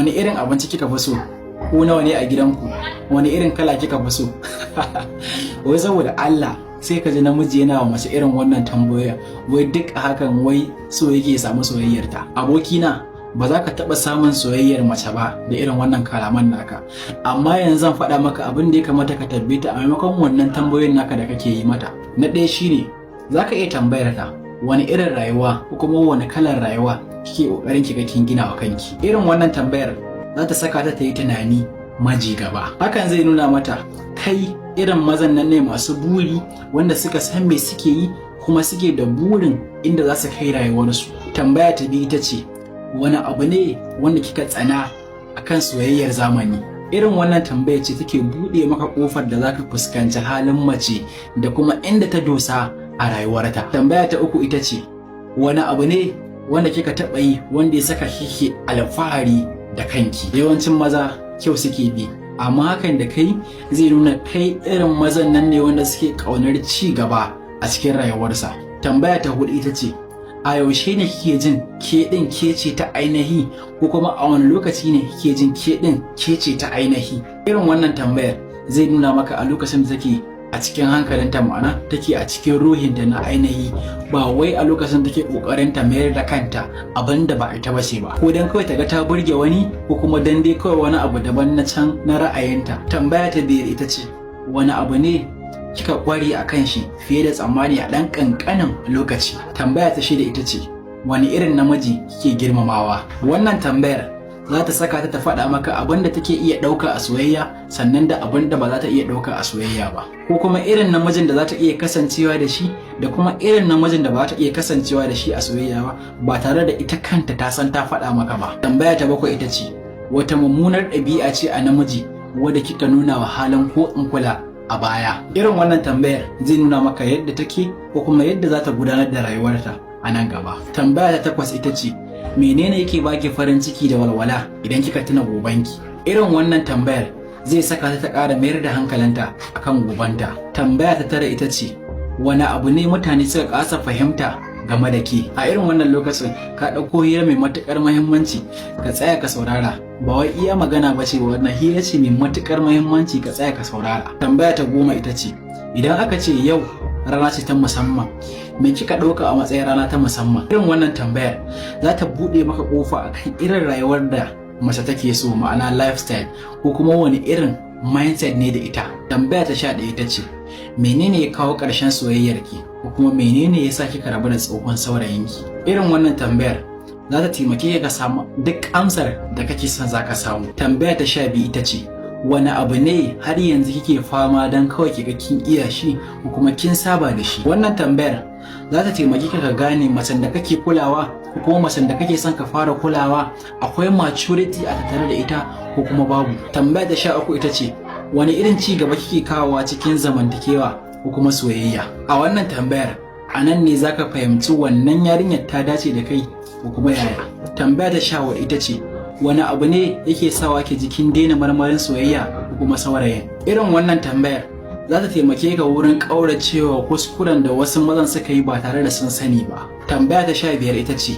Wani irin abinci kika fi so? Ku nawa ne a gidanku? Wani irin kala kika fi so? Wai saboda Allah, sai ka ji namiji yana wa mace irin wannan tambayoyin, wai duk a hakan wai so yake ya samu soyayyarta. Abokina, ba za ka taɓa samun soyayyar mace ba da irin wannan kalaman naka. Amma yanzu zan faɗa maka abin da ya kamata ka tambaye ta a maimakon wannan tambayoyin naka da kake yi mata. Na ɗaya shine, za ka iya tambayar ta wani irin rayuwa ko kuma wani kalar rayuwa kike ƙoƙarin ki ga kin gina wa kanki. Irin wannan tambayar za ta saka ta ta yi tunani maji gaba. Hakan zai nuna mata kai irin mazan nan ne masu buri, wanda suka san me suke yi kuma suke da burin inda za su kai rayuwarsu. Tambaya ta biyu ita ce, wani abu ne wanda kika tsana akan soyayyar zamani? Irin wannan tambaya ce take buɗe maka ƙofar da zaka fuskanci halin mace da kuma inda ta dosa a rayuwarta. Tambaya ta uku ita ce, wani abu ne wanda kika taɓa yi wanda ya saka kike alfahari da kanki? Yawancin maza kyau suke bi, amma hakan da kai zai nuna kai irin mazan nan ne wanda suke ƙaunar ci gaba a cikin rayuwarsa. Tambaya ta hudu ita ce, a yaushe ne kike jin ke ɗin ke ce ta ainihi, ko kuma a wani lokaci ne kike jin ke ɗin ke ce ta ainihi? Irin wannan tambayar zai nuna maka a lokacin da take a cikin hankalinta, ma'ana take a cikin ruhinta na ainihi, ba wai a lokacin take kokarin ta mayar da kanta abin da ba ita bace ba, ko dan kawai ta ga ta burge wani, ko kuma dan dai kawai wani abu daban na can na ra'ayinta. Tambaya ta biyar ita ce, wani abu ne kika kware a kan shi fiye da tsammani a ɗan ƙanƙanin lokaci? Tambaya ta shida ita ce, wani irin namiji kike girmamawa? Wannan tambayar za ta saka ta ta faɗa maka abin da take iya ɗauka a soyayya, sannan da abin da ba za ta iya ɗauka a soyayya ba, ko kuma irin namijin da za ta iya kasancewa da shi, da kuma irin namijin da ba za ta iya kasancewa da shi a soyayya ba, ba tare da ita kanta ta san ta faɗa maka ba. Tambaya ta bakwai ita ce, wata mummunar ɗabi'a ce a namiji wadda kika nuna wa halin ko in kula a baya? Irin wannan tambayar zai nuna maka yadda take ko kuma yadda za ta gudanar da rayuwarta a nan gaba. Tambaya ta takwas ita ce, menene yake baki farin ciki da walwala idan kika tuna gobanki? Irin wannan tambayar zai saka ta ta ƙara mayar da hankalinta akan gobanta. Tambaya ta tara ita ce, wani abu ne mutane suka kasa fahimta game da ke? A irin wannan lokacin ka ɗauko hira mai matuƙar muhimmanci, ka tsaya ka saurara. Ba wai iya magana ba ce, wannan hira ce mai matuƙar muhimmanci, ka tsaya ka saurara. Tambaya ta 10 ita ce, idan aka ce yau rana ce ta musamman, me kika ɗauka a matsayin rana ta musamman? Irin wannan tambayar za ta buɗe maka ƙofa akan irin rayuwar da mace take so, ma'ana lifestyle, ko kuma wani irin mindset ne da ita. Tambaya ta 11 ita ce, menene ya kawo ƙarshen soyayyarki, ko kuma menene ya sa kika rabu da tsohon saurayinki? Irin wannan tambayar za ta taimake ka samu duk amsar da kake son za ka samu. Tambaya ta 12 ita ce, wani abu ne har yanzu kike fama don kawai kiga kin iya shi ko kuma kin saba da shi? Wannan tambayar za ta taimake ka gane macen da kake kulawa ko kuma macen da kake son ka fara kulawa akwai maturity a tattare da ita ko kuma babu. Tambaya ta 13 ita ce, wani irin ci gaba kike kawowa cikin zamantakewa ko kuma soyayya? A wannan tambayar, a nan ne zaka fahimci wannan yarinyar ta dace da kai ko kuma yaya. Tambaya ta 14 ita ce, wani abu ne yake sawa ki ji kin daina marmarin soyayya ko kuma saurayin? Irin wannan tambayar za ta taimake ka wurin ƙauracewa kuskuren da wasu mazan suka yi ba tare da sun sani ba. Tambaya ta 15 ita ce,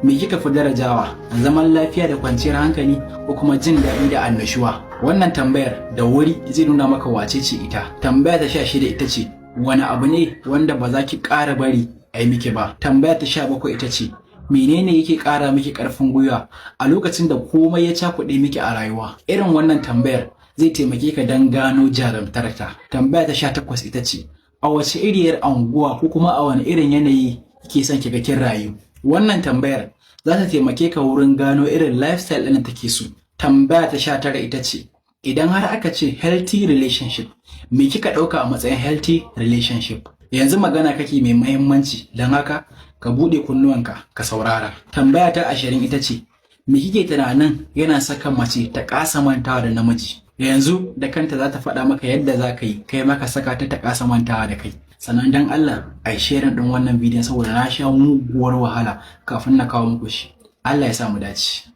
me kika fi darajawa, zaman lafiya da kwanciyar hankali, ko kuma jin daɗi da annashuwa? Wannan tambayar da wuri zai nuna maka wace ce ita. Tambaya ta 16 ita ce, wani abu ne wanda ba za ki ƙara bari a yi miki ba? Tambaya ta 17 ita ce, menene yake ƙara miki ƙarfin gwiwa a lokacin da komai ya cakuɗe miki a rayuwa? Irin wannan tambayar zai taimake ka don gano jarumtarta. Tambaya ta 18 ita ce, a wace iriyar anguwa ko kuma a wani irin yanayi kike son kiga kin rayu? Wannan tambayar za ta taimake ka wurin gano irin lifestyle ɗin da take so. Tambaya ta 19 ita ce, idan har aka ce healthy relationship, me kika ɗauka a matsayin healthy relationship? Yanzu magana kake mai muhimmanci, don haka ka buɗe kunnuwanka ka saurara. Tambaya ta 20 ita ce, me kike tunanin yana saka mace ta kasa mantawa da namiji? Yanzu da kanta za ta faɗa maka yadda za ka yi kai maka saka ta ta kasa mantawa da kai. Sannan dan Allah a yi sharing ɗin wannan bidiyon, saboda na sha muguwar wahala kafin na kawo muku shi. Allah ya sa mu dace.